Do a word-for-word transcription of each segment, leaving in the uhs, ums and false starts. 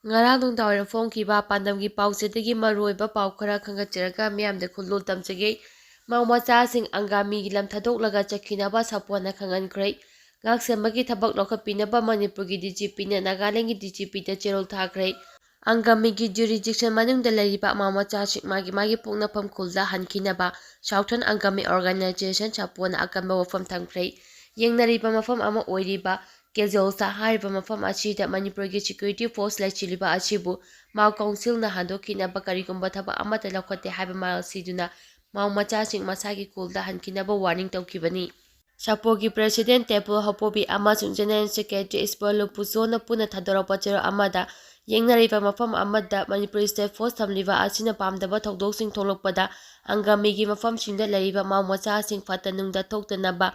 ꯉꯔꯥꯡ ꯅꯨꯡꯗꯥꯡꯋꯥꯏꯔꯝ ꯐꯣꯡꯈꯤꯕ ꯄꯥꯟꯗꯝꯒꯤ ꯄꯥꯎꯆꯦꯗꯒꯤ ꯃꯔꯨꯑꯣꯏꯕ ꯄꯥꯎ ꯈꯔ ꯈꯪꯒꯠꯆꯔꯒ ꯃꯤꯌꯥꯝꯗ ꯈꯨꯂꯣꯜ ꯇꯝꯖꯒꯦ꯫ ꯃꯥꯎ ꯃꯆꯥꯁꯤꯡ ꯑꯪꯒꯥꯃꯤꯒꯤ ꯂꯝ ꯊꯥꯗꯣꯛꯂꯒ ꯆꯠꯈꯤꯅꯕ ꯁꯥꯄꯣꯟꯅ ꯈꯪꯍꯟꯈ꯭ꯔꯦ꯫ ꯉꯥꯛꯁꯦꯟꯕꯒꯤ ꯊꯕꯛ ꯂꯧꯈꯠꯄꯤꯅꯕ ꯃꯅꯤꯄꯨꯔꯒꯤ ꯗꯤ ꯖꯤ ꯄꯤꯅ ꯅꯥꯒꯥꯂꯦꯟꯒꯤ ꯗꯤ ꯖꯤ ꯄꯤꯗ ꯆꯦꯔꯣꯜ ꯊꯥꯈ꯭ꯔꯦ꯫ ꯑꯪꯒꯥꯃꯤꯒꯤ ꯖꯨꯔꯤꯗꯤꯛꯁꯟ ꯃꯅꯨꯡꯗ ꯂꯩꯔꯤꯕ ꯃꯥꯎ ꯃꯆꯥꯁꯤꯡ ꯃꯥꯒꯤ ꯃꯥꯒꯤ ꯄꯣꯛꯅꯐꯝ ꯈꯨꯜꯗ ꯍꯟꯈꯤꯅꯕ ꯁꯥꯎꯊꯔꯟ ꯑꯪꯒꯥꯃꯤ ꯑꯣꯔꯒꯅꯥꯏꯖꯦꯁꯟ ꯁꯥꯄꯣꯟꯅ ꯑꯀꯟꯕ ꯋꯥꯐꯝ ꯊꯝꯈ꯭ꯔꯦ꯫ ꯌꯦꯡꯅꯔꯤꯕ ꯃꯐꯝ ꯑꯃ ꯑꯣꯏꯔꯤꯕ ꯀꯦꯖꯣꯜꯁꯥ ꯍꯥꯏꯔꯤꯕ ꯃꯐꯝ ꯑꯁꯤꯗ ꯃꯅꯤꯄꯨꯔꯒꯤ ꯁꯦꯀ꯭ꯌꯨꯔꯤꯇꯤ ꯐꯣꯔꯁ ꯂꯩꯁꯤꯜꯂꯤꯕ ꯑꯁꯤꯕꯨ ꯃꯥꯎ ꯀꯥꯎꯟꯁꯤꯜꯅ ꯍꯟꯗꯣꯛꯈꯤꯅꯕ ꯀꯔꯤꯒꯨꯝꯕ ꯊꯕꯛ ꯑꯃꯠꯇ ꯂꯧꯈꯠꯇꯦ ꯍꯥꯏꯕ ꯃꯥꯜ ꯁꯤꯗꯨꯅ ꯃꯥꯎ ꯃꯆꯥꯁꯤꯡ ꯃꯁꯥꯒꯤ ꯈꯨꯜꯗ ꯍꯟꯈꯤꯅꯕ ꯋꯥꯔꯅꯤꯡ ꯇꯧꯈꯤꯕꯅꯤ꯫ ꯁꯥꯄꯣꯒꯤ ꯄ꯭ꯔꯦꯁꯤꯗꯦꯟ ꯇꯦꯄꯣ ꯍꯄꯣꯕꯤ ꯑꯃꯁꯨꯡ ꯖꯦꯅꯔꯦꯜ ꯁꯦꯀ꯭ꯔꯦꯇꯔꯤ ꯏꯁꯄꯔꯂꯨ ꯄꯨꯆꯣꯅ ꯄꯨꯟꯅ ꯊꯥꯗꯣꯔꯛꯄ ꯆꯦꯔꯣꯜ ꯑꯃꯗ ꯌꯦꯡꯅꯔꯤꯕ ꯃꯐꯝ ꯑꯃꯗ ꯃꯅꯤꯄꯨꯔ ꯁ꯭ꯇꯦꯠ ꯐꯣꯔꯁ ꯊꯝꯂꯤꯕ ꯑꯁꯤꯅ ꯄꯥꯝꯗꯕ ꯊꯧꯗꯣꯛꯁꯤꯡ ꯊꯣꯛꯂꯛꯄꯗ ꯑꯪꯒꯥꯃꯤꯒꯤ ꯃꯐꯝꯁꯤꯡꯗ ꯂꯩꯔꯤꯕ ꯃꯥꯎ ꯃꯆꯥꯁꯤꯡ ꯐꯠꯇ ꯅꯨꯡꯗ ꯊꯣꯛꯇꯅꯕ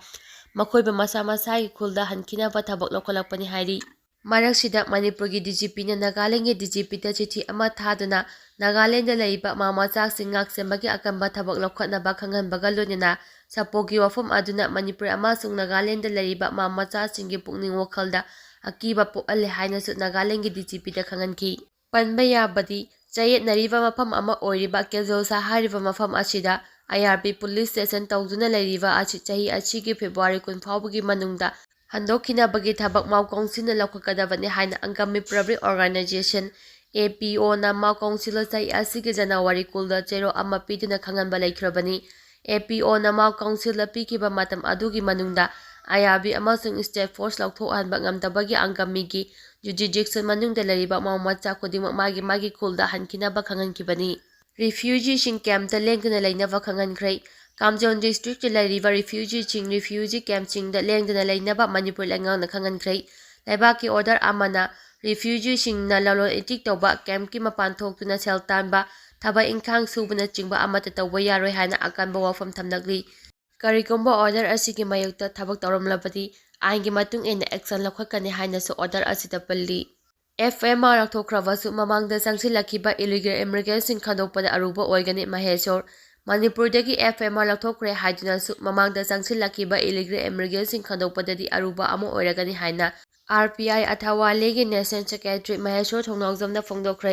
ꯃꯈꯣꯏꯕꯨ ꯃꯁꯥ ꯃꯁꯥꯒꯤ ꯈꯨꯜꯗ ꯍꯟꯈꯤꯅꯕ ꯊꯕꯛ ꯂꯧꯈꯠꯂꯛꯄꯅꯤ ꯍꯥꯏꯔꯤ꯫ ꯃꯔꯛꯁꯤꯗ ꯃꯅꯤꯄꯨꯔꯒꯤ ꯗꯤ ꯖꯤ ꯄꯤꯅ ꯅꯥꯒꯥꯂꯦꯟꯒꯤ ꯗꯤ ꯖꯤ ꯄꯤꯗ ꯆꯤꯊꯤ ꯑꯃ ꯊꯥꯗꯨꯅ ꯅꯥꯒꯥꯂꯦꯟꯗ ꯂꯩꯔꯤꯕ ꯃꯥꯎ ꯃꯆꯥꯁꯤꯡ ꯉꯥꯛꯁꯦꯟꯕꯒꯤ ꯑꯀꯟꯕ ꯊꯕꯛ ꯂꯧꯈꯠꯅꯕ ꯈꯪꯍꯟꯕꯒ ꯂꯣꯏꯅꯅ ꯁꯥꯄꯣꯒꯤ ꯋꯥꯐꯝ ꯑꯗꯨꯅ ꯃꯅꯤꯄꯨꯔ ꯑꯃꯁꯨꯡ ꯅꯥꯒꯥꯂꯦꯟꯗ ꯂꯩꯔꯤꯕ ꯃꯥꯎ ꯃꯆꯥꯁꯤꯡꯒꯤ ꯄꯨꯛꯅꯤꯡ ꯋꯥꯈꯜꯗ ꯑꯀꯤꯕ ꯄꯣꯛꯍꯜꯂꯦ ꯍꯥꯏꯅꯁꯨ ꯅꯥꯒꯥꯂꯦꯟꯒꯤ ꯗꯤ ꯖꯤ ꯄꯤꯗ ꯈꯪꯍꯟꯈꯤ꯫ ꯄꯟꯕ ꯌꯥꯕꯗꯤ, ꯆꯌꯦꯠꯅꯔꯤꯕ ꯃꯐꯝ ꯑꯃ ꯑꯣꯏꯔꯤꯕ ꯀꯦꯖꯣꯜꯁꯥ ꯍꯥꯏꯔꯤꯕ ꯃꯐꯝ ꯑꯁꯤꯗ ꯑꯥꯏ ꯑꯥꯔ ꯕꯤ ꯄꯨꯂꯤꯁ ꯁ꯭ꯇꯦꯁꯟ ꯇꯧꯗꯨꯅ ꯂꯩꯔꯤꯕ ꯑꯁꯤ ꯆꯍꯤ ꯑꯁꯤꯒꯤ ꯐꯦꯕ꯭ꯔꯨꯋꯥꯔꯤ ꯀꯨꯟ ꯐꯥꯎꯕꯒꯤ ꯃꯅꯨꯡꯗ ꯍꯟꯗꯣꯛꯈꯤꯅꯕꯒꯤ ꯊꯕꯛ ꯃꯥꯎ ꯀꯥꯎꯟꯁꯤꯜꯅ ꯂꯧꯈꯠꯀꯗꯕꯅꯤ ꯍꯥꯏꯅ ꯑꯪꯒꯥꯃꯤ ꯄꯕ꯭ꯂꯤꯛ ꯑꯣꯔꯒꯅꯥꯏꯖꯦꯁꯟ, ꯑꯦ ꯄꯤ ꯑꯣꯅ ꯃꯥꯎ ꯀꯥꯎꯟꯁꯤꯜꯗ ꯆꯍꯤ ꯑꯁꯤꯒꯤ ꯖꯅꯋꯥꯔꯤ ꯀꯨꯟꯗ ꯆꯦꯔꯣꯜ ꯑꯃ ꯄꯤꯗꯨꯅ ꯈꯪꯍꯟꯕ ꯂꯩꯈ꯭ꯔꯕꯅꯤ꯫ ꯑꯦ ꯄꯤ ꯑꯣꯅ ꯃꯥꯎ ꯀꯥꯎꯟꯁꯤꯜꯗ ꯄꯤꯈꯤꯕ ꯃꯇꯝ ꯑꯗꯨꯒꯤ ꯃꯅꯨꯡꯗ ꯑꯥꯏ ꯑꯥꯔ ꯕꯤ ꯑꯃꯁꯨꯡ ꯁ꯭ꯇꯦꯠ ꯐꯣꯔꯁ ꯂꯧꯊꯣꯛꯍꯟꯕ ꯉꯝꯗꯕꯒꯤ ꯑꯪꯒꯥꯃꯤꯒꯤ ꯖꯨꯔꯤꯗꯤꯛꯁꯟ ꯃꯅꯨꯡꯗ ꯂꯩꯔꯤꯕ ꯃꯥꯎ ꯃꯆꯥ ꯈꯨꯗꯤꯡꯃꯛ ꯃꯥꯒꯤ ꯃꯥꯒꯤ ꯈꯨꯜꯗ ꯍꯟꯈꯤꯅꯕ ꯈꯪꯍꯟꯈꯤꯕꯅꯤ꯫ ꯔꯤꯐ꯭ꯌꯨꯖꯤꯁꯤꯡ ꯀꯦꯝꯞꯇ ꯂꯦꯡꯗꯅ ꯂꯩꯅꯕ ꯈꯪꯍꯟꯈ꯭ꯔꯦ꯫ ꯀꯥꯝꯖꯣꯟ ꯗꯤꯁꯇ꯭ꯔꯤꯛꯇ ꯂꯩꯔꯤꯕ ꯔꯤꯐ꯭ꯌꯨꯖꯤꯁꯤꯡ ꯔꯤꯐ꯭ꯌꯨꯖꯤ ꯀꯦꯝꯞꯁꯤꯡꯗ ꯂꯦꯡꯗꯅ ꯂꯩꯅꯕ ꯃꯅꯤꯄꯨꯔ ꯂꯩꯉꯥꯛꯅ ꯈꯪꯍꯟꯈ꯭ꯔꯦ꯫ ꯂꯩꯕꯥꯛꯀꯤ ꯑꯣꯔꯗꯔ ꯑꯃꯅ ꯔꯤꯐ꯭ꯌꯨꯖꯤꯁꯤꯡꯅ ꯂꯂꯣꯟ ꯏꯇꯤꯛ ꯇꯧꯕ, ꯀꯦꯝꯞꯀꯤ ꯃꯄꯥꯟ ꯊꯣꯛꯇꯨꯅ ꯁꯦꯜ ꯇꯥꯟꯕ, ꯊꯕꯛ ꯏꯪꯈꯥꯡ ꯁꯨꯕꯅꯆꯤꯡꯕ ꯑꯃꯠꯇ ꯇꯧꯕ ꯌꯥꯔꯣꯏ ꯍꯥꯏꯅ ꯑꯀꯟꯕ ꯋꯥꯐꯝ ꯊꯝꯂꯛꯂꯤ꯫ ꯀꯔꯤꯒꯨꯝꯕ ꯑꯣꯔꯗꯔ ꯑꯁꯤꯒꯤ ꯃꯥꯌꯣꯛꯇ ꯊꯕꯛ ꯇꯧꯔꯝꯂꯕꯗꯤ ꯑꯥꯏꯟꯒꯤ ꯃꯇꯨꯡ ꯏꯟꯅ ꯑꯦꯛꯁꯟ ꯂꯧꯈꯠꯀꯅꯤ ꯍꯥꯏꯅꯁꯨ ꯑꯣꯔꯗꯔ ꯑꯁꯤꯗ ꯄꯜꯂꯤ꯫ ꯑꯦꯐ ꯑꯦꯝ ꯑꯥꯔ ꯂꯧꯊꯣꯛꯈ꯭ꯔꯕꯁꯨ ꯃꯃꯥꯡꯗ ꯆꯪꯁꯤꯜꯂꯛꯈꯤꯕ ꯏꯂꯤꯒꯦꯜ ꯏꯃꯤꯒ꯭ꯔꯦꯟꯠꯁꯤꯡ ꯈꯟꯗꯣꯛꯄꯗ ꯑꯔꯨꯕ ꯑꯣꯏꯒꯅꯤ꯫ ꯃꯍꯦꯁꯣꯔ, ꯃꯅꯤꯄꯨꯔꯗꯒꯤ ꯑꯦꯐ ꯑꯦꯝ ꯑꯥꯔ ꯂꯧꯊꯣꯛꯈ꯭ꯔꯦ ꯍꯥꯏꯗꯨꯅꯁꯨ ꯃꯃꯥꯡꯗ ꯆꯪꯁꯤꯜꯂꯛꯈꯤꯕ ꯏꯂꯤꯒꯦꯜ ꯏꯃꯤꯒ꯭ꯔꯦꯟꯠꯁꯤꯡ ꯈꯟꯗꯣꯛꯄꯗꯗꯤ ꯑꯔꯨꯕ ꯑꯃ ꯑꯣꯏꯔꯒꯅꯤ ꯍꯥꯏꯅ ꯑꯥꯔ ꯄꯤ ꯑꯥꯏ ꯑꯊꯥꯋꯥꯂꯦꯒꯤ ꯅꯦꯁꯅꯦꯜ ꯁꯦꯀ꯭ꯔꯦꯇꯔꯤ ꯃꯍꯦꯁꯣꯔ ꯊꯣꯡꯅꯥꯎꯖꯝꯅ ꯐꯣꯡꯗꯣꯛꯈ꯭ꯔꯦ꯫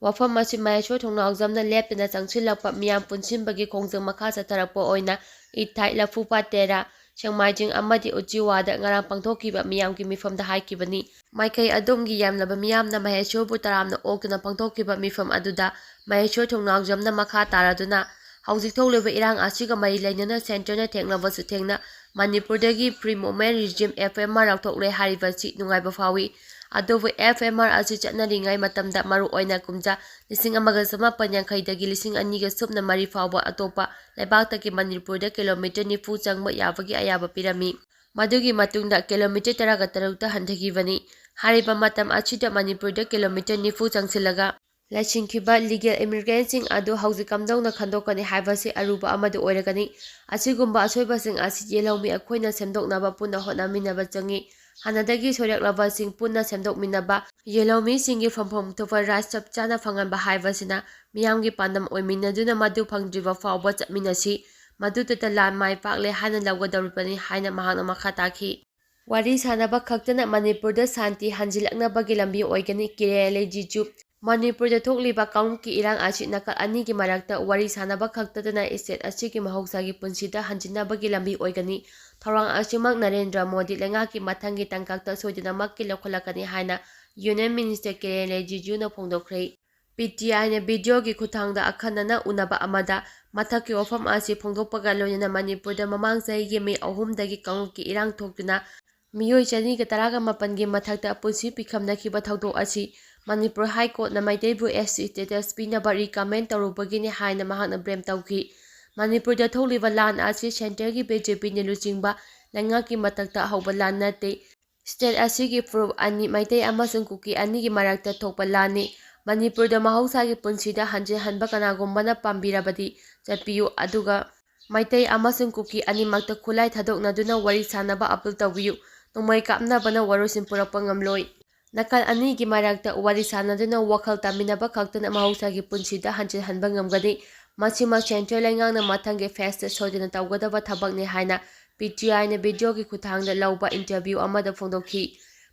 ꯋꯥꯐꯝ ꯑꯁꯤ ꯃꯍꯦꯁꯣꯔ ꯊꯣꯡꯅꯥꯎꯖꯝꯅ ꯂꯦꯞꯇꯅ ꯆꯪꯁꯤꯜꯂꯛꯄ ꯃꯤꯌꯥꯝ ꯄꯨꯟꯁꯤꯟꯕꯒꯤ ꯈꯣꯡꯖꯪ ꯃꯈꯥ ꯆꯠꯊꯔꯛꯄ ꯑꯣꯏꯅ ꯏꯊꯥꯏ, ꯂꯐꯨꯄꯥꯠ ꯇꯦꯔꯥ, ꯁꯦꯡꯃꯥꯏꯖꯤꯡ ꯑꯃꯗꯤ ꯎꯆꯤꯋꯥꯗ ꯉꯔꯥꯡ ꯄꯥꯡꯊꯣꯛꯈꯤꯕ ꯃꯤꯌꯥꯝꯒꯤ ꯃꯤꯐꯝꯗ ꯍꯥꯏꯈꯤꯕꯅꯤ꯫ ꯃꯥꯏꯀꯩ ꯑꯗꯣꯝꯒꯤ ꯌꯥꯝꯂꯕ ꯃꯤꯌꯥꯝꯅ ꯃꯍꯦꯁꯣꯔꯕꯨ ꯇꯔꯥꯝꯅ ꯑꯣꯛꯇꯨꯅ ꯄꯥꯡꯊꯣꯛꯈꯤꯕ ꯃꯤꯐꯝ ꯑꯗꯨꯗ ꯃꯍꯦꯁꯣꯔ ꯊꯣꯡꯅꯥꯎꯖꯝꯅ ꯃꯈꯥ ꯇꯥꯔꯗꯨꯅ, ꯍꯧꯖꯤꯛ ꯊꯣꯛꯂꯤꯕ ꯏꯔꯥꯡ ꯑꯁꯤꯒ ꯃꯔꯤ ꯂꯩꯅꯅ ꯁꯦꯟꯇꯔꯅ ꯊꯦꯡꯅꯕꯁꯨ ꯊꯦꯡꯅ ꯃꯅꯤꯄꯨꯔꯗꯒꯤ Free Movement Regime, F M R, ꯂꯧꯊꯣꯛꯂꯦ ꯍꯥꯏꯔꯤꯕꯁꯤ ꯅꯨꯡꯉꯥꯏꯕ ꯐꯥꯎꯏ꯫ ꯑꯗꯨꯕꯨ F M R ꯑꯁꯤ ꯆꯠꯅꯔꯤꯉꯩ ꯃꯇꯝꯗ, ꯃꯔꯨꯑꯣꯏꯅ ꯀꯨꯝꯖꯥ ꯂꯤꯁꯤꯡ ꯑꯃꯒ ꯆꯃꯥꯄꯟ ꯌꯥꯡꯈꯩꯗꯒꯤ ꯂꯤꯁꯤꯡ ꯑꯅꯤꯒ ꯁꯨꯞꯅ ꯃꯔꯤ ꯐꯥꯎꯕ, ꯑꯇꯣꯞꯄ ꯂꯩꯕꯥꯛꯇꯒꯤ ꯃꯅꯤꯄꯨꯔꯗ ꯀꯤꯂꯣꯃꯤꯇꯔ ꯅꯤꯐꯨ ꯆꯪꯕ ꯌꯥꯕꯒꯤ ꯑꯌꯥꯕ ꯄꯤꯔꯝꯃꯤ꯫ ꯃꯗꯨꯒꯤ ꯃꯇꯨꯡꯗ ꯀꯤꯂꯣꯃꯤꯇꯔ ꯇꯔꯥꯒ ꯇꯔꯨꯛꯇ ꯍꯟꯊꯈꯤꯕꯅꯤ꯫ ꯍꯥꯏꯔꯤꯕ ꯃꯇꯝ ꯑꯁꯤꯗ ꯃꯅꯤꯄꯨꯔꯗ ꯀꯤꯂꯣꯃꯤꯇꯔ ꯅꯤꯐꯨ ꯆꯪꯁꯤꯜꯂꯒ ꯂꯩꯁꯤꯟꯈꯤꯕ ꯂꯤꯒꯦꯜ ꯏꯃꯤꯒ꯭ꯔꯦꯟꯁꯤꯡ ꯑꯗꯨ ꯍꯧꯖꯤꯛ ꯀꯝꯗꯧꯅ ꯈꯟꯗꯣꯛꯀꯅꯤ ꯍꯥꯏꯕꯁꯤ ꯑꯔꯨꯕ ꯑꯃꯗꯤ ꯑꯣꯏꯔꯒꯅꯤ꯫ ꯑꯁꯤꯒꯨꯝꯕ ꯑꯁꯣꯏꯕꯁꯤꯡ ꯑꯁꯤ ꯌꯦꯜꯍꯧꯃꯤ ꯑꯩꯈꯣꯏꯅ ꯁꯦꯝꯗꯣꯛꯅꯕ ꯄꯨꯟꯅ ꯍꯣꯠꯅꯃꯤꯟꯅꯕ ꯆꯪꯏ꯫ ꯍꯥꯟꯅꯗꯒꯤ ꯁꯣꯏꯔꯛꯂꯕꯁꯤꯡ ꯄꯨꯟꯅ ꯁꯦꯝꯗꯣꯛꯃꯤꯟꯅꯕ, ꯌꯦꯜꯍꯧꯃꯤꯁꯤꯡꯒꯤ ꯐꯪꯐꯝ ꯊꯣꯛꯄ ꯔꯥꯏꯠ ꯆꯞ ꯆꯥꯅ ꯐꯪꯍꯟꯕ ꯍꯥꯏꯕꯁꯤꯅ ꯃꯤꯌꯥꯝꯒꯤ ꯄꯥꯟꯗꯝ ꯑꯣꯏꯃꯤꯟꯅꯗꯨꯅ ꯃꯗꯨ ꯐꯪꯗ꯭ꯔꯤꯕ ꯐꯥꯎꯕ ꯆꯠꯃꯤꯟꯅꯁꯤ꯫ ꯃꯗꯨꯗꯇ ꯂꯥꯟ ꯃꯥꯏ ꯄꯥꯛꯂꯦ ꯍꯥꯏꯅ ꯂꯧꯒꯗꯧꯔꯤꯕꯅꯤ ꯍꯥꯏꯅ ꯃꯍꯥꯛꯅ ꯃꯈꯥ ꯇꯥꯈꯤ꯫ ꯋꯥꯔꯤ ꯁꯥꯟꯅꯕ ꯈꯛꯇꯅ ꯃꯅꯤꯄꯨꯔꯗ ꯁꯥꯟꯇꯤ ꯍꯟꯖꯤꯜꯂꯛꯅꯕꯒꯤ ꯂꯝꯕꯤ ꯑꯣꯏꯒꯅꯤ, ꯀꯤꯔꯦꯟ ꯔꯤꯖꯤꯖꯨ꯫ ꯃꯅꯤꯄꯨꯔꯗ ꯊꯣꯛꯂꯤꯕ ꯀꯥꯡꯂꯨꯞꯀꯤ ꯏꯔꯥꯡ ꯑꯁꯤ ꯅꯥꯀꯜ ꯑꯅꯤꯒꯤ ꯃꯔꯛꯇ ꯋꯥꯔꯤ ꯁꯥꯟꯅꯕ ꯈꯛꯇꯗꯅ ꯁ꯭ꯇꯦꯠ ꯑꯁꯤꯒꯤ ꯃꯍꯧꯁꯥꯒꯤ ꯄꯨꯟꯁꯤꯗ ꯍꯟꯖꯤꯟꯅꯕꯒꯤ ꯂꯝꯕꯤ ꯑꯣꯏꯒꯅꯤ꯫ ꯊꯧꯔꯥꯡ ꯑꯁꯤꯃꯛ ꯅꯔꯦꯟꯗ꯭ꯔ ꯃꯣꯗꯤ ꯂꯩꯉꯥꯛꯀꯤ ꯃꯊꯪꯒꯤ ꯇꯥꯡꯀꯛꯇ ꯁꯣꯏꯗꯅꯃꯛꯀꯤ ꯂꯧꯈꯠꯂꯛꯀꯅꯤ ꯍꯥꯏꯅ ꯌꯨꯅꯤꯌꯟ ꯃꯤꯅꯤꯁꯇꯔ ꯀꯤꯔꯦꯟ ꯔꯤꯖꯤꯖꯨꯅ ꯐꯣꯡꯗꯣꯛꯈ꯭ꯔꯦ꯫ ꯄꯤ ꯇꯤ ꯑꯥꯏꯅ ꯚꯤꯗꯤꯑꯣꯒꯤ ꯈꯨꯠꯊꯥꯡꯗ ꯑꯈꯟꯅꯅ ꯎꯅꯕ ꯑꯃꯗ ꯃꯊꯛꯀꯤ ꯋꯥꯐꯝ ꯑꯁꯤ ꯐꯣꯡꯗꯣꯛꯄꯒ ꯂꯣꯏꯅꯅ ꯃꯅꯤꯄꯨꯔꯗ ꯃꯃꯥꯡ ꯆꯍꯤꯒꯤ ꯃꯦ ꯑꯍꯨꯝꯗꯒꯤ ꯀꯥꯡꯂꯨꯞꯀꯤ ꯏꯔꯥꯡ ꯊꯣꯛꯇꯨꯅ ꯃꯤꯑꯣꯏ ꯆꯅꯤꯒ ꯇꯔꯥꯒ ꯃꯥꯄꯟꯒꯤ ꯃꯊꯛꯇ ꯄꯨꯟꯁꯤ ꯄꯤꯈꯝꯅꯈꯤꯕ ꯊꯧꯗꯣꯛ ꯑꯁꯤ ꯃꯅꯤꯄꯨꯔ ꯍꯥꯏ ꯀꯣꯔꯠꯅ ꯃꯩꯇꯩꯕꯨ ꯑꯦꯁ ꯇꯤ ꯁ꯭ꯇꯦꯇꯁ ꯄꯤꯅꯕ ꯔꯤꯀꯃꯦꯟ ꯇꯧꯔꯨꯕꯒꯤꯅꯤ ꯍꯥꯏꯅ ꯃꯍꯥꯛꯅ ꯕ꯭ꯂꯦꯝ ꯇꯧꯈꯤ꯫ ꯃꯅꯤꯄꯨꯔꯗ ꯊꯣꯛꯂꯤꯕ ꯂꯥꯟ ꯑꯁꯤ ꯁꯦꯟꯇꯔꯒꯤ ꯕꯤ ꯖꯦ ꯄꯤꯅ ꯂꯨꯆꯤꯡꯕ ꯂꯩꯉꯥꯛꯀꯤ ꯃꯊꯛꯇ ꯍꯧꯕ ꯂꯥꯟ ꯅꯠꯇꯦ꯫ ꯁ꯭ꯇꯦꯠ ꯑꯁꯤꯒꯤ ꯐꯨꯔꯨꯞ ꯑꯅꯤ, ꯃꯩꯇꯩ ꯑꯃꯁꯨꯡ ꯀꯨꯀꯤ ꯑꯅꯤꯒꯤ ꯃꯔꯛꯇ ꯊꯣꯛꯄ ꯂꯥꯟꯅꯤ꯫ ꯃꯅꯤꯄꯨꯔꯗ ꯃꯍꯧꯁꯥꯒꯤ ꯄꯨꯟꯁꯤꯗ ꯍꯟꯖꯤꯟ ꯍꯟꯕ ꯀꯅꯥꯒꯨꯝꯕꯅ ꯄꯥꯝꯕꯤꯔꯕꯗꯤ ꯆꯠꯄꯤꯌꯨ, ꯑꯗꯨꯒ ꯃꯩꯇꯩ ꯑꯃꯁꯨꯡ ꯀꯨꯀꯤ ꯑꯅꯤꯃꯛꯇ ꯈꯨꯠꯂꯥꯏ ꯊꯥꯗꯣꯛꯅꯗꯨꯅ ꯋꯥꯔꯤ ꯁꯥꯅꯕ ꯑꯄꯤꯜ ꯇꯧꯕꯤꯌꯨ꯫ ꯅꯣꯡꯃꯩ ꯀꯥꯞꯅꯕꯅ ꯋꯥꯔꯣꯏꯁꯤꯟ ꯄꯨꯔꯛꯄ ꯉꯝꯂꯣꯏ꯫ ꯅꯥꯀꯜ ꯑꯅꯤꯒꯤ ꯃꯔꯛꯇ ꯋꯥꯔꯤ ꯁꯥꯅꯗꯨꯅ ꯋꯥꯈꯜ ꯇꯥꯃꯤꯟꯅꯕ ꯈꯛꯇꯅ ꯃꯍꯧꯁꯥꯒꯤ ꯄꯨꯟꯁꯤꯗ ꯍꯟꯖꯤꯟ ꯍꯟꯕ ꯉꯝꯒꯅꯤ꯫ ꯃꯁꯤꯃꯛ ꯁꯦꯟꯇ꯭ꯔꯦꯜ ꯂꯩꯉꯥꯛꯅ ꯃꯊꯪꯒꯤ ꯐꯦꯖꯇ ꯁꯣꯏꯗꯅ ꯇꯧꯒꯗꯕ ꯊꯕꯛꯅꯤ ꯍꯥꯏꯅ ꯄꯤ ꯇꯤ ꯑꯥꯏꯅ ꯚꯤꯗꯤꯑꯣꯒꯤ ꯈꯨꯠꯊꯥꯡꯗ ꯂꯧꯕ ꯏꯟꯇꯔꯚ꯭ꯌꯨ ꯑꯃꯗ ꯐꯣꯡꯗꯣꯛꯈꯤ꯫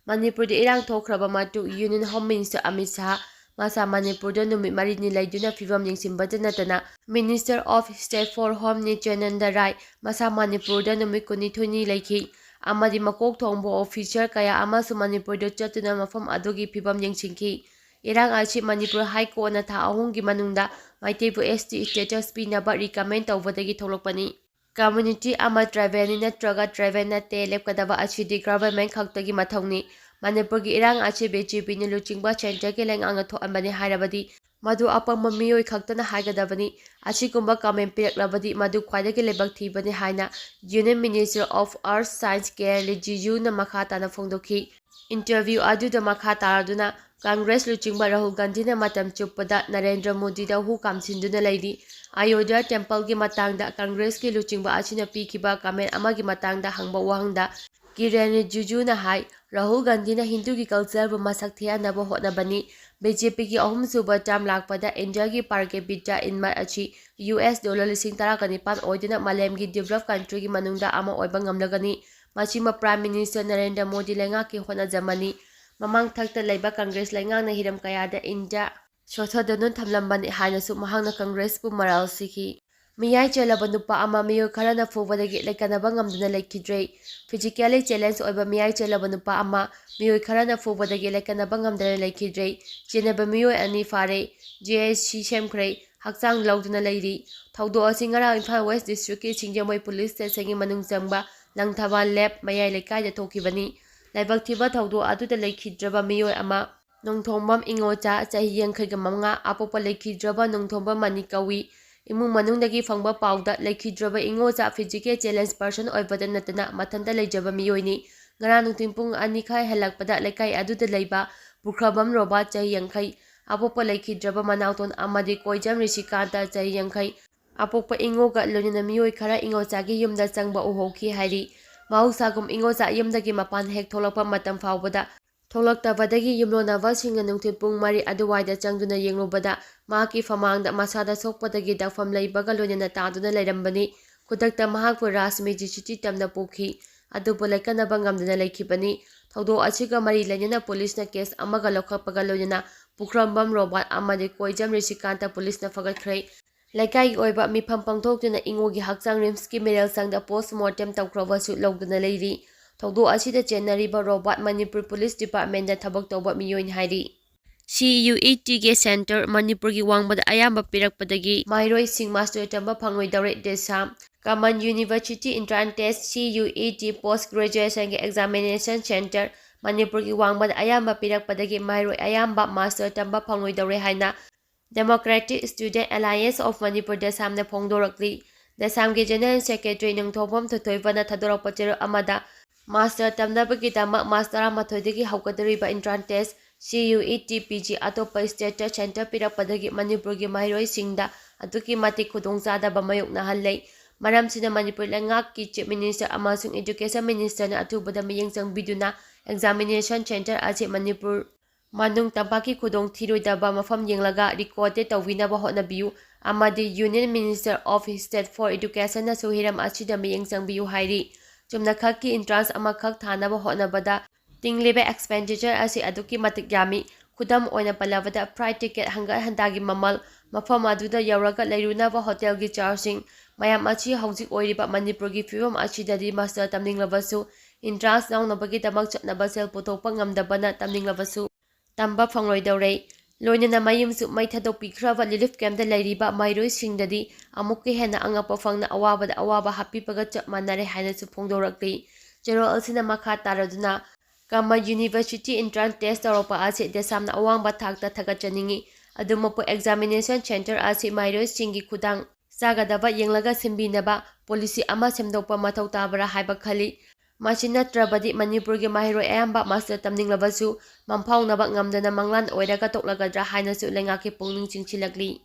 ꯃꯅꯤꯄꯨꯔꯗ ꯏꯔꯥꯡ ꯊꯣꯛꯈ꯭ꯔꯕ ꯃꯇꯨꯡ Union Home Minister ꯑꯃꯤꯠ ꯁꯍꯥ ꯃꯁꯥ ꯃꯅꯤꯄꯨꯔꯗ ꯅꯨꯃꯤꯠ ꯃꯔꯤꯅꯤ ꯂꯩꯗꯨꯅ ꯐꯤꯕꯝ ꯌꯦꯡꯁꯤꯟꯕꯇ ꯅꯠꯇꯅ Minister of State for Home ꯅꯤꯇ꯭ꯌꯥꯅꯟꯗ ꯔꯥꯏ ꯃꯁꯥ ꯃꯅꯤꯄꯨꯔꯗ ꯅꯨꯃꯤꯠ ꯀꯨꯟꯅꯤꯊꯣꯏꯅꯤ ꯂꯩꯈꯤ ꯑꯃꯗꯤ ꯃꯀꯣꯛ ꯊꯣꯡꯕ officer ꯀꯌꯥ ꯑꯃꯁꯨ ꯃꯅꯤꯄꯨꯔꯗ ꯆꯠꯇꯨꯅ ꯃꯐꯝ ꯑꯗꯨꯒꯤ ꯐꯤꯕꯝ ꯌꯦꯡꯁꯤꯟꯈꯤ꯫ ꯏꯔꯥꯡ ꯑꯁꯤ ꯃꯅꯤꯄꯨꯔ High Courtꯅ ꯊꯥ ꯑꯍꯨꯝꯒꯤ ꯃꯅꯨꯡꯗ ꯃꯩꯇꯩꯕꯨ S T status ꯄꯤꯅꯕ recommend ꯇꯧꯕꯗꯒꯤ ꯊꯣꯛꯂꯛꯄꯅꯤ꯫ Community ꯑꯃ tribalꯅꯤ ꯅꯠꯇ꯭ꯔꯒ tribal ꯅꯠꯇꯦ ꯂꯦꯞꯀꯗꯕ ꯑꯁꯤꯗꯤ government ꯈꯛꯇꯒꯤ ꯃꯊꯧꯅꯤ꯫ ꯃꯅꯤꯄꯨꯔꯒꯤ ꯏꯔꯥꯡ ꯑꯁꯤ BJPꯅ ꯂꯨꯆꯤꯡꯕ centreꯒꯤ ꯂꯩꯉꯥꯛꯅ ꯊꯣꯛꯍꯟꯕꯅꯤ ꯍꯥꯏꯔꯕꯗꯤ ꯃꯗꯨ ꯑꯄꯪꯕ ꯃꯤꯑꯣꯏ ꯈꯛꯇꯅ ꯍꯥꯏꯒꯗꯕꯅꯤ꯫ ꯑꯁꯤꯒꯨꯝꯕ comment ꯄꯤꯔꯛꯂꯕꯗꯤ ꯃꯗꯨ ꯈ꯭ꯋꯥꯏꯗꯒꯤ ꯂꯥꯏꯕꯛ ꯊꯤꯕꯅꯤ ꯍꯥꯏꯅ Union Minister of Earth Science ꯀꯤꯔꯦꯟ ꯔꯤꯖꯤꯖꯨꯅ ꯃꯈꯥ ꯇꯥꯅ ꯐꯣꯡꯗꯣꯛꯈꯤ꯫ Interview ꯑꯗꯨꯗ ꯃꯈꯥ ꯇꯥꯔꯗꯨꯅ Congress ꯂꯨꯆꯤꯡꯕ ꯔꯥꯍꯨꯜ ꯒꯥꯟꯙꯤꯅ ꯃꯇꯝ ꯆꯨꯞꯄꯗ ꯅꯔꯦꯟꯗ꯭ꯔ ꯃꯣꯗꯤꯗ ꯍꯨ ꯀꯥꯝꯁꯤꯟꯗꯨꯅ ꯂꯩꯔꯤ꯫ ꯑꯌꯣꯙ꯭ꯌꯥ templeꯒꯤ ꯃꯇꯥꯡꯗ Congressꯀꯤ ꯂꯨꯆꯤꯡꯕ ꯑꯁꯤꯅ ꯄꯤꯈꯤꯕ comment ꯑꯃꯒꯤ ꯃꯇꯥꯡꯗ ꯍꯪꯕ ꯋꯥꯍꯪꯗ ꯀꯤꯔꯦꯟ ꯔꯤꯖꯤꯖꯨꯅ ꯍꯥꯏ, ꯔꯥꯍꯨꯜ ꯒꯥꯟꯙꯤꯅ ꯍꯤꯟꯗꯨꯒꯤ cultureꯕꯨ ꯃꯁꯛ ꯊꯤꯍꯟꯅꯕ ꯍꯣꯠꯅꯕꯅꯤ꯫ BJPꯒꯤ ꯑꯍꯨꯝꯁꯨꯕ term ꯂꯥꯛꯄꯗ Indiaꯒꯤ per capita income ꯑꯁꯤ US dollar ꯂꯤꯁꯤꯡ ꯇꯔꯥꯒ ꯅꯤꯄꯥꯟ ꯑꯣꯏꯗꯨꯅ ꯃꯥꯂꯦꯝꯒꯤ developed countryꯒꯤ ꯃꯅꯨꯡꯗ ꯑꯃ ꯑꯣꯏꯕ ꯉꯝꯂꯒꯅꯤ꯫ ꯃꯁꯤꯃ Prime Minister ꯅꯔꯦꯟꯗ꯭ꯔ ꯃꯣꯗꯤ ꯂꯩꯉꯥꯛꯀꯤ ꯍꯣꯠꯅꯖꯃꯟꯅꯤ꯫ ꯃꯃꯥꯡ ꯊꯛꯇ ꯂꯩꯕ Congress ꯂꯩꯉꯥꯛꯅ ꯍꯤꯔꯝ ꯀꯌꯥꯗ India ꯁꯣꯊꯗꯨꯅ ꯊꯝꯂꯝꯕꯅꯤ ꯍꯥꯏꯅꯁꯨ ꯃꯍꯥꯛꯅ Congressꯄꯨ ꯃꯔꯥꯜ ꯁꯤꯈꯤ꯫ ꯃꯤꯌꯥꯏ ꯆꯦꯜꯂꯕ ꯅꯨꯄꯥ ꯑꯃ ꯃꯤꯑꯣꯏ ꯈꯔꯅ ꯐꯨꯕꯗꯒꯤ ꯂꯩꯀꯟꯅꯕ ꯉꯝꯗꯨꯅ ꯂꯩꯈꯤꯗ꯭ꯔꯦ꯫ Physically challenge ꯑꯣꯏꯕ ꯃꯤꯌꯥꯏ ꯆꯦꯜꯂꯕ ꯅꯨꯄꯥ ꯑꯃ ꯃꯤꯑꯣꯏ ꯈꯔꯅ ꯐꯨꯕꯗꯒꯤ ꯂꯩꯀꯟꯅꯕ ꯉꯝꯗꯅ ꯂꯩꯈꯤꯗ꯭ꯔꯦ꯫ ꯆꯦꯟꯅꯕ ꯃꯤꯑꯣꯏ ꯑꯅꯤ ꯐꯥꯔꯦ꯫ J I C ꯁꯦꯝꯈ꯭ꯔꯦ꯫ ꯍꯛꯆꯥꯡ ꯂꯧꯗꯨꯅ ꯂꯩꯔꯤ꯫ ꯊꯧꯗꯣꯛ ꯑꯁꯤ ꯉꯔꯥꯡ Imphal West Districtꯀꯤ ꯁꯤꯡꯖꯃꯩ Police Stationꯒꯤ ꯃꯅꯨꯡ ꯆꯪꯕ ꯂꯪꯊꯕꯥꯜ ꯂꯦꯞ ꯃꯌꯥꯏ ꯂꯩꯀꯥꯏꯗ ꯊꯣꯛꯈꯤꯕꯅꯤ꯫ ꯂꯥꯏꯕꯛ ꯊꯤꯕ ꯊꯧꯗꯣꯛ ꯑꯗꯨꯗ ꯂꯩꯈꯤꯗ꯭ꯔꯕ ꯃꯤꯑꯣꯏ ꯑꯃ ꯅꯣꯡꯊꯣꯡꯕꯝ ꯏꯉꯣꯆꯥ, ꯆꯍꯤ ꯌꯥꯡꯈꯩꯒ ꯃꯉꯥ, ꯑꯄꯣꯛꯄ ꯂꯩꯈꯤꯗ꯭ꯔꯕ ꯅꯣꯡꯊꯣꯝꯕꯝ ꯃꯅꯤ ꯀꯧꯏ꯫ ꯏꯃꯨꯡ ꯃꯅꯨꯡꯗꯒꯤ ꯐꯪꯕ ꯄꯥꯎꯗ, ꯂꯩꯈꯤꯗ꯭ꯔꯕ ꯏꯉꯣꯆꯥ physical challenge person ꯑꯣꯏꯕꯇ ꯅꯠꯇꯅ ꯃꯊꯟꯇ ꯂꯩꯖꯕ ꯃꯤꯑꯣꯏꯅꯤ꯫ ꯉꯔꯥꯡ ꯅꯨꯡꯊꯤꯜ ꯄꯨꯡ ꯑꯅꯤ ꯈꯔ ꯍꯦꯜꯂꯛꯄꯗ ꯂꯩꯀꯥꯏ ꯑꯗꯨꯗ ꯂꯩꯕ ꯄꯨꯈ꯭ꯔꯕꯝ ꯔꯣꯕꯥꯔꯠ, ꯆꯍꯤ ꯌꯥꯡꯈꯩ, ꯑꯄꯣꯛꯄ ꯂꯩꯈꯤꯗ꯭ꯔꯕ ꯃꯅꯥꯎꯇꯣꯟ ꯑꯃꯗꯤ ꯀꯣꯏꯖꯝ ꯔꯤꯁꯤꯀꯥꯟꯇ, ꯆꯍꯤ ꯌꯥꯡꯈꯩ, ꯑꯄꯣꯛꯄ ꯏꯉꯣꯒ ꯂꯣꯏꯅꯅ ꯃꯤꯑꯣꯏ ꯈꯔ ꯏꯉꯣꯆꯥꯒꯤ ꯌꯨꯝꯗ ꯆꯪꯕ ꯎꯍꯧꯈꯤ ꯍꯥꯏꯔꯤ꯫ ꯃꯍꯧꯁꯥꯒꯨꯝ ꯏꯉꯣꯆꯥ ꯌꯨꯝꯗꯒꯤ ꯃꯄꯥꯟ ꯍꯦꯛ ꯊꯣꯛꯂꯛꯄ ꯃꯇꯝ ꯐꯥꯎꯕꯗ ꯊꯣꯛꯂꯛꯇꯕꯗꯒꯤ ꯌꯨꯝꯂꯣꯟꯅꯕꯁꯤꯡꯅ ꯅꯨꯡꯊꯤꯜ ꯄꯨꯡ ꯃꯔꯤ ꯑꯗꯨꯋꯥꯏꯗ ꯆꯪꯗꯨꯅ ꯌꯦꯡꯂꯨꯕꯗ ꯃꯍꯥꯛꯀꯤ ꯐꯃꯥꯡꯗ ꯃꯁꯥꯗ ꯁꯣꯛꯄꯗꯒꯤ ꯗꯥꯛꯐꯝ ꯂꯩꯕꯒ ꯂꯣꯏꯅꯅ ꯇꯥꯗꯨꯅ ꯂꯩꯔꯝꯕꯅꯤ꯫ ꯈꯨꯗꯛꯇ ꯃꯍꯥꯛꯄꯨ ꯔꯥꯖ ꯃꯦꯖꯤꯁꯇ꯭ꯔꯤ ꯇꯝꯅ ꯄꯨꯈꯤ, ꯑꯗꯨꯕꯨ ꯂꯩꯀꯠꯅꯕ ꯉꯝꯗꯅ ꯂꯩꯈꯤꯕꯅꯤ꯫ ꯊꯧꯗꯣꯛ ꯑꯁꯤꯒ ꯃꯔꯤ ꯂꯩꯅꯅ ꯄꯨꯂꯤꯁꯅ ꯀꯦꯁ ꯑꯃꯒ ꯂꯧꯈꯠꯄꯒ ꯂꯣꯏꯅꯅ ꯄꯨꯈ꯭ꯔꯝꯕꯝ ꯔꯣꯕꯥꯔꯠ ꯑꯃꯗꯤ ꯀꯣꯏꯖꯝ ꯔꯤꯁꯤꯀꯥꯟꯇ ꯄꯨꯂꯤꯁꯅ ꯐꯒꯠꯈ꯭ꯔꯦ꯫ ꯂꯩꯀꯥꯏꯒꯤ ꯑꯣꯏꯕ ꯃꯤꯐꯝ ꯄꯥꯡꯊꯣꯛꯇꯨꯅ ꯏꯉꯣꯒꯤ ꯍꯛꯆꯥꯡ ꯔꯤꯝꯁꯀꯤ ꯃꯤꯔꯦꯜ ꯁꯪꯗ ꯄꯣꯁ ꯃꯣꯔꯇꯦꯝ ꯇꯧꯈ꯭ꯔꯕꯁꯨ ꯂꯧꯗꯨꯅ ꯂꯩꯔꯤ꯫ ꯊꯧꯗꯣꯛ ꯑꯁꯤꯗ ꯆꯦꯟꯅꯔꯤꯕ ꯔꯣꯕꯥꯔꯠ ꯃꯅꯤꯄꯨꯔ ꯄꯨꯂꯤꯁ ꯗꯤꯄꯥꯔꯠꯃꯦꯟꯗ ꯊꯕꯛ ꯇꯧꯕ ꯃꯤꯑꯣꯏꯅꯤ ꯍꯥꯏꯔꯤ꯫ ꯁꯤ ꯌꯨ ꯏ ꯇꯤꯒꯤ ꯁꯦꯟꯇꯔ ꯃꯅꯤꯄꯨꯔꯒꯤ ꯋꯥꯡꯃꯗ ꯑꯌꯥꯝꯕ ꯄꯤꯔꯛꯄꯗꯒꯤ ꯃꯍꯩꯔꯣꯏꯁꯤꯡ ꯃꯥꯁꯇꯔ ꯇꯝꯕ ꯐꯪꯂꯣꯏꯗꯧꯔꯦ꯫ ꯗꯦꯁꯥꯝ ꯀꯃꯟ university entrance test, C U E T, ꯄꯣꯁ ꯒ꯭ꯔꯦꯖꯨꯑꯦꯁꯟꯒꯤ ꯑꯦꯛꯖꯥꯃꯤꯅꯦꯁꯟ ꯁꯦꯟꯇꯔ ꯃꯅꯤꯄꯨꯔꯒꯤ ꯋꯥꯡꯃꯗ ꯑꯌꯥꯝꯕ ꯄꯤꯔꯛꯄꯗꯒꯤ ꯃꯍꯩꯔꯣꯏ ꯑꯌꯥꯝꯕ ꯃꯥꯁꯇꯔ ꯇꯝꯕ ꯐꯪꯂꯣꯏꯗꯧꯔꯦ ꯍꯥꯏꯅ Democratic Student Alliance of Manipur, ꯗꯦꯁꯥꯝꯅ ꯐꯣꯡꯗꯣꯔꯛꯂꯤ꯫ ꯗꯦꯁꯥꯝꯒꯤ ꯖꯦꯅꯔꯦꯜ ꯁꯦꯀ꯭ꯔꯦꯇꯔꯤ ꯅꯤꯡꯊꯧꯕꯝ ꯊꯣꯏꯊꯣꯏꯕꯅ ꯊꯥꯗꯣꯔꯛꯄ ꯆꯦꯔꯣꯜ ꯑꯃꯗ ꯃꯥꯁꯇꯔ ꯇꯝꯅꯕꯒꯤꯗꯃꯛ ꯃꯥꯔꯆ ꯇꯔꯥꯃꯥꯊꯣꯏꯗꯒꯤ ꯍꯧꯒꯗꯧꯔꯤꯕ entrance test, C U E T P G, ꯑꯇꯣꯞꯄ ꯁ꯭ꯇꯦꯠꯇ ꯁꯦꯟꯇꯔ ꯄꯤꯔꯛꯄꯗꯒꯤ ꯃꯅꯤꯄꯨꯔꯒꯤ ꯃꯍꯩꯔꯣꯏꯁꯤꯡꯗ ꯑꯗꯨꯛꯀꯤ ꯃꯇꯤꯛ ꯈꯨꯗꯣꯡꯆꯥꯗꯕ ꯃꯥꯌꯣꯛꯅꯍꯜꯂꯦ꯫ ꯃꯔꯝꯁꯤꯅ ꯃꯅꯤꯄꯨꯔ ꯂꯩꯉꯥꯛꯀꯤ ꯆꯤꯐ ꯃꯤꯅꯤꯁꯇꯔ ꯑꯃꯁꯨꯡ ꯏꯗꯨꯀꯦꯁꯟ ꯃꯤꯅꯤꯁꯇꯔꯅ ꯑꯊꯨꯕꯗ ꯃꯤꯠꯌꯦꯡ ꯆꯪꯕꯤꯗꯨꯅ ꯑꯦꯛꯖꯥꯃꯤꯅꯦꯁꯟ ꯁꯦꯟꯇꯔ ꯑꯁꯤ ꯃꯅꯤꯄꯨꯔ ꯃꯅꯨꯡ ꯇꯝꯄꯥꯛꯀꯤ ꯈꯨꯗꯣꯡ ꯊꯤꯔꯣꯏꯗꯕ ꯃꯐꯝ ꯌꯦꯡꯂꯒ ꯔꯤꯀꯣꯔꯗꯦꯠ ꯇꯧꯕꯤꯅꯕ ꯍꯣꯠꯅꯕꯤꯌꯨ ꯑꯃꯗꯤ Union Minister of State for Educationꯅꯁꯨ ꯍꯤꯔꯝ ꯑꯁꯤꯗ ꯃꯤꯠꯌꯦꯡ ꯆꯪꯕꯤꯌꯨ ꯍꯥꯏꯔꯤ꯫ ꯆꯨꯝꯅꯈꯛꯀꯤ ꯏꯟꯇ꯭ꯔꯥꯟꯁ ꯑꯃꯈꯛ ꯊꯥꯅꯕ ꯍꯣꯠꯅꯕꯗ ꯇꯤꯡꯂꯤꯕ ꯑꯦꯛꯁꯄꯦꯟꯗꯤꯆꯔ ꯑꯁꯤ ꯑꯗꯨꯛꯀꯤ ꯃꯇꯤꯛ ꯌꯥꯝꯃꯤ꯫ ꯈꯨꯗꯝ ꯑꯣꯏꯅ ꯄꯜꯂꯕꯗ, ꯐ꯭ꯂꯥꯏꯠ ꯇꯤꯀꯦꯠ ꯍꯪꯒꯠ ꯍꯟꯗꯥꯒꯤ ꯃꯃꯜ, ꯃꯐꯝ ꯑꯗꯨꯗ ꯌꯧꯔꯒ ꯂꯩꯔꯨꯅꯕ ꯍꯣꯇꯦꯜꯒꯤ ꯆꯥꯔꯖꯁꯤꯡ, ꯃꯌꯥꯝ ꯑꯁꯤ ꯍꯧꯖꯤꯛ ꯑꯣꯏꯔꯤꯕ ꯃꯅꯤꯄꯨꯔꯒꯤ ꯐꯤꯕꯝ ꯑꯁꯤꯗꯗꯤ ꯃꯥꯁꯇꯔ ꯇꯝꯅꯤꯡꯂꯕꯁꯨ ꯏꯟꯇ꯭ꯔꯥꯟꯁ ꯌꯥꯎꯅꯕꯒꯤꯗꯃꯛ ꯆꯠꯅꯕ ꯁꯦꯜ ꯄꯨꯊꯣꯛꯄ ꯉꯝꯗꯕꯅ ꯇꯝꯅꯤꯡꯂꯕꯁꯨ ꯇꯝꯕ ꯐꯪꯂꯣꯏꯗꯧꯔꯦ꯫ ꯂꯣꯏꯅꯅ ꯃꯌꯨꯝꯁꯨ ꯃꯩ ꯊꯥꯗꯣꯛꯄꯤꯈ꯭ꯔꯕ ꯔꯤꯂꯤꯐ ꯀꯦꯝꯞꯇ ꯂꯩꯔꯤꯕ ꯃꯍꯩꯔꯣꯏꯁꯤꯡꯗꯗꯤ ꯑꯃꯨꯛꯀ ꯍꯦꯟꯅ ꯑꯉꯛꯄ ꯐꯪꯅ ꯑꯋꯥꯕꯗ ꯑꯋꯥꯕ ꯍꯥꯞꯄꯤꯕꯒ ꯆꯞ ꯃꯥꯟꯅꯔꯦ ꯍꯥꯏꯅꯁꯨ ꯐꯣꯡꯗꯣꯔꯛꯂꯤ꯫ ꯆꯦꯔꯣꯜ ꯑꯁꯤꯅ ꯃꯈꯥ ꯇꯥꯔꯗꯨꯅ, ꯀꯃꯟ ꯌꯨꯅꯤꯚꯔꯁꯤꯇꯤ ꯏꯟꯇ꯭ꯔꯥꯟꯁ ꯇꯦꯁ ꯇꯧꯔꯛꯄ ꯑꯁꯤ ꯗꯦꯁꯥꯝꯅ ꯑꯋꯥꯡꯕ ꯊꯥꯛꯇ ꯊꯥꯒꯠꯆꯅꯤꯡꯏ꯫ ꯑꯗꯨꯃꯛꯄꯨ ꯑꯦꯛꯖꯥꯃꯤꯅꯦꯁꯟ ꯁꯦꯟꯇꯔ ꯑꯁꯤ ꯃꯍꯩꯔꯣꯏꯁꯤꯡꯒꯤ ꯈꯨꯗꯥꯡ ꯆꯥꯒꯗꯕ ꯌꯦꯡꯂꯒ ꯁꯤꯟꯕꯤꯅꯕ ꯄꯣꯂꯤꯁꯤ ꯑꯃ ꯁꯦꯝꯗꯣꯛꯄ ꯃꯊꯧ ꯇꯥꯕ꯭ꯔꯥ ꯍꯥꯏꯕ ꯈꯜꯂꯤ꯫ ꯃꯁꯤ ꯅꯠꯇ꯭ꯔꯕꯗꯤ ꯃꯅꯤꯄꯨꯔꯒꯤ ꯃꯍꯩꯔꯣꯏ ꯑꯌꯥꯝꯕ ꯃꯥꯁꯇꯔ ꯇꯝꯅꯤꯡꯂꯕꯁꯨ ꯃꯪꯐꯥꯎꯅꯕ ꯉꯝꯗꯅ ꯃꯪꯂꯥꯟ ꯑꯣꯏꯔꯒ ꯇꯣꯛꯂꯒꯗ꯭ꯔꯥ ꯍꯥꯏꯅꯁꯨ ꯂꯩꯉꯥꯛꯀꯤ ꯄꯨꯛꯅꯤꯡ ꯆꯤꯡꯁꯤꯜꯂꯛꯂꯤ꯫